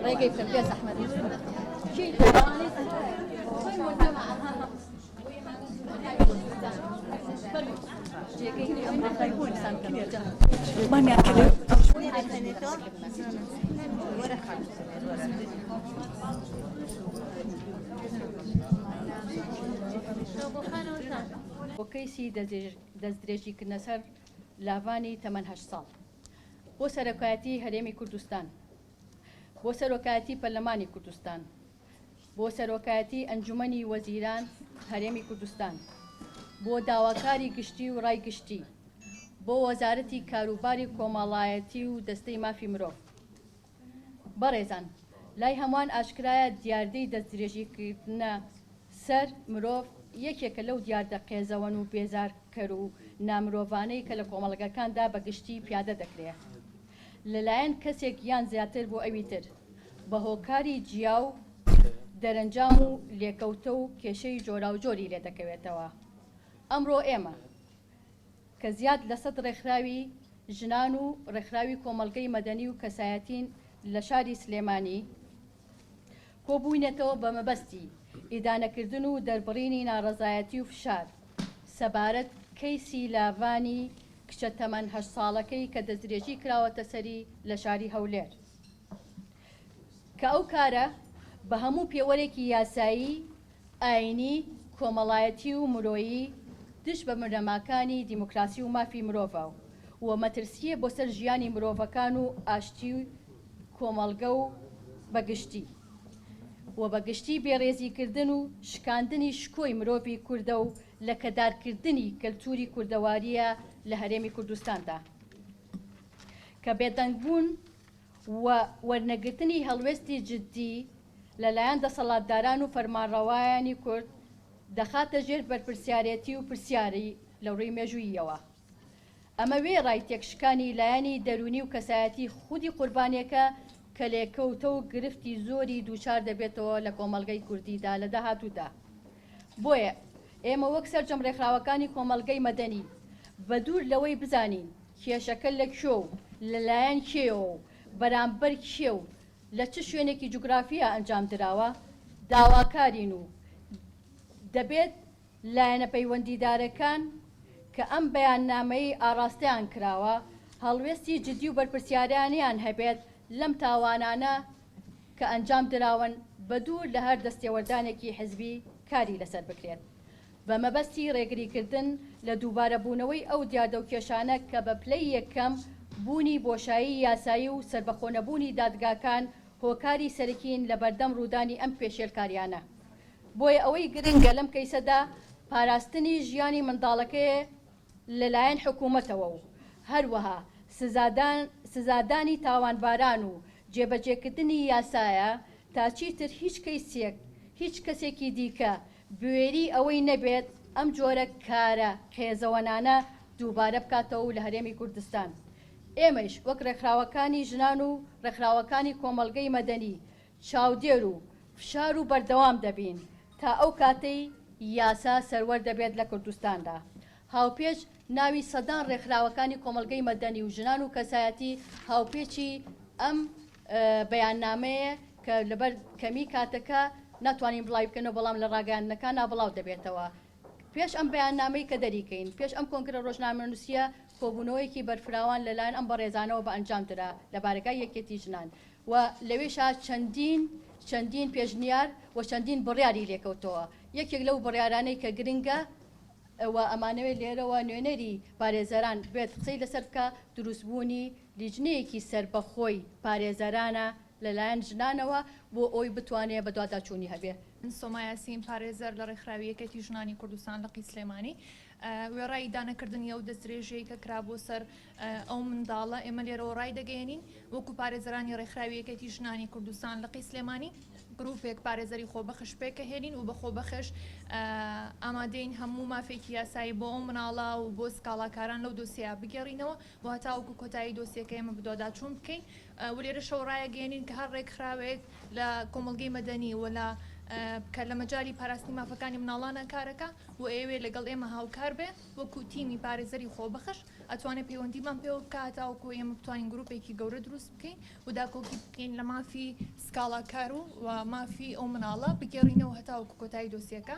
ڕێگەی بکەن بێ زەحمەت. بۆ کەیسی دەستدرێژیکردنە سەر لاڤانی تەمەن هەشت ساڵ بۆ سەرۆکایەتی هەرێمی کوردستان بۆ سەرۆکایەتی پەرلەمانی کوردستان بۆ سەرۆکایەتی ئەنجومەنی وەزیران هەرێمی کوردستان بۆ داواکاری گشتی و ڕای گشتی بۆ وەزارەتی کاروباری کۆمەڵایەتی و دەستەی مافی مرۆڤ. بەڕێزان لای هەموان ئاشکرایە دیاردەی دەستدرێژیکردنە سەر مرۆڤ یەکێکە لەو دیاردە قێزەوەن و بێزارکەر و نامرۆڤانەی کە لە کۆمەڵگەکاندا بە گشتی پیادە دەکرێ لەلایەن کەسێک یان زیاتر بۆ ئەوی تر بە هۆکاری جیا و دەرەنجام و لێکەوتە و کێشەی جۆراوجۆری لێدەکەوێتەوە. ئەمڕۆ ئێمە کە زیاد لە سەد ڕێکخراوی ژنان و ڕێکخراوی کۆمەڵگەی مەدەنی و کەسایەتین لە شاری سلێمانی کۆبووینەتەوە بە مەبەستی ئیدانەکردن و دەربڕینی ناڕەزایەتی و فشار سەبارەت کەیسی لاڤانی کچە تەمەن هەشت ساڵەکەی کە دەستدرێژی کراوەتە سەری لە شاری هەولێر. کە ئەو کارە بە هەموو پێوەرێکی یاسایی، ئایینی، کۆمەڵایەتی و مرۆیی دژ بە بنەماکانی دیموکراسی و مافی مرۆڤە و مەترسییە بۆ سەر ژیانی مرۆڤەکان و ئاشتی کۆمەڵگە و بە گشتی و بە گشتی بێڕێزیکردن و شکاندنی شکۆی مرۆڤی کوردە و لەکەدارکردنی کەلتوری کوردەوارییە لە هەرێمی کوردستاندا کە بێدەنگبوون و وەرنەگرتنی هەڵوێستی جددی لەلایەن دەسەڵاتداران و فەرمانڕەوایانی کورد دەخاتە ژێر بەرپرسیارێتی و پرسیاری لە ڕووی مێژووییەوە. ئەمە وێڕای تێکشکانی لایەنی دەروونی و کەسایەتی خودی قوربانیەکە کە لێکەوتە و گرفتی زۆری دووچار دەبێتەوە لە کۆمەڵگەی کوردیدا لە داهاتوودا. بۆیە ئێمە وەک سەرجەم ڕێکخراوەکانی کۆمەڵگەی مەدەنی بەدوور لەوەی بزانین کێشەکە لە کوێ و لە لایەن کێیەوە و بەرامبەر کێ و لە چ شوێنێکی جوگرافیا ئەنجام دراوە، داواکارین و دەبێت لایەنە پەیوەندیدارەکان کە ئەم بەیاننامەیەی ئاڕاستەیان کراوە، هەڵوێستی جدی و بەرپرسیارانەیان هەبێت لەم تاوانانە کە ئەنجام دراون، بەدوور لە هەر دەستێوەردانێکی حزبی کاری لەسەر بکرێت. بە مەبەستی ڕێگریکردن لە دووبارەبوونەوەی ئەو دیاردە و کێشانە کە بە پلەی یەکەم بوونی بۆشایی یاسایی و سەربەخۆنەبوونی دادگاکان هۆکاری سەرەکین لە بەردەم ڕوودانی ئەم پێشێلکاریانە. بۆیە ئەوەی گرنگە لەم کەیسەدا پاراستنی ژیانی منداڵەکەیە لەلایەن حکوومەتەوە و هەروەها سزادان سزادانی تاوانباران و جێبەجێکردنی یاسایە تا چیتر هیچ کەیسێک هیچ کەسێکی دیکە بوێری ئەوەی نەبێت ئەم جۆرە کارە قێزەوەنانە دووبارە بکاتەوە و لە هەرێمی کوردستان ئێمەیش وەک ڕێکخراوەکانی ژنان و ڕێکخراوەکانی کۆمەڵگەی مەدەنی چاودێر و فشار و بەردەوام دەبین تا ئەو کاتەی یاسا سەروەر دەبێت لە کوردستاندا. هاوپێچ ناوی سەدان ڕێکخراوەکانی کۆمەڵگەی مەدەنی و ژنان و کەسایەتی هاوپێچی ئەم بەیاننامەیە کە لەبەر کەمی کاتەکە ناتوانین بڵاوی بکەینەوە بەڵام لە ڕاگەیاندنەکانا بڵاو دەبێتەوە. پێش ئەم بەیاننامەی کە دەریکەین، پێش ئەم کۆنگرە ڕۆژنامەنووسییە کۆبوونەوەیەکی بەرفراوان لەلایەن ئەم بەڕێزانەوە بە ئەنجام درا لە بارەگای یەکێتی ژنان و لەوێشا چەندین چەندین پێشنیار و چەندین بڕیاری لێکەوتەوە. یەکێک لەو بڕیارانەی کە گرنگە و ئەمانەوێت لێرەوە نوێنەری پارێزەران بێت قسەی لەسەر بکا، دروستبوونی لیژنەیەکی سەربەخۆی پارێزەرانە لەلایەن ژنانەوە بۆ ئەوەی بتوانێ بەدواداچوونی هەبێ. من سۆما یاسین، پارێزەر لە ڕێکخراوی یەکێتی ژنانی کوردستان لقی سلێمانی، وێڕای ئیدانەکردنی ئەو دەستدرێژیەی کە کرابووە سەر ئەو منداڵە، ئێمە لێرەوە ڕایدەگەیەنین وەکو پارێزەرانی ڕێکخراوی یەکێتی ژنانی کوردستان لقی سلێمانی، گروپێک پارێزەری خۆبەخش پێکەهێنین و بە خۆبەخش ئامادەین هەموو مافێکی یاسایی بۆ ئەو مناڵە و بۆ سکاڵاکاران لەو دۆسیەیە بگێڕینەوە و هەتاوەکو کۆتایی دۆسیەکە ئێمە بەدواداچوون بکەین و لێرەشەوە ڕایەگەیەنین کە هەر ڕێکخراوێک لە کۆمەڵگەی مەدەنی و لە کە لە مەجالی پاراستنی مافەکانی مناڵانە کارەکە و ئەیەوێ لەگەڵ ئێمە هاوکار بێ وەکو تیمی پارێزەری خۆبەخش، ئەتوانێ پەیوەندیمان پێوە بکا هەتاوەکو ئێمە بتوانین گروپێکی گەورە دروست بکەین و داکۆکی بکەین لە مافی سکاڵاکار و مافی ئەو مناڵە بگێڕینەوە هەتاوەکو کۆتایی دۆسیەکە.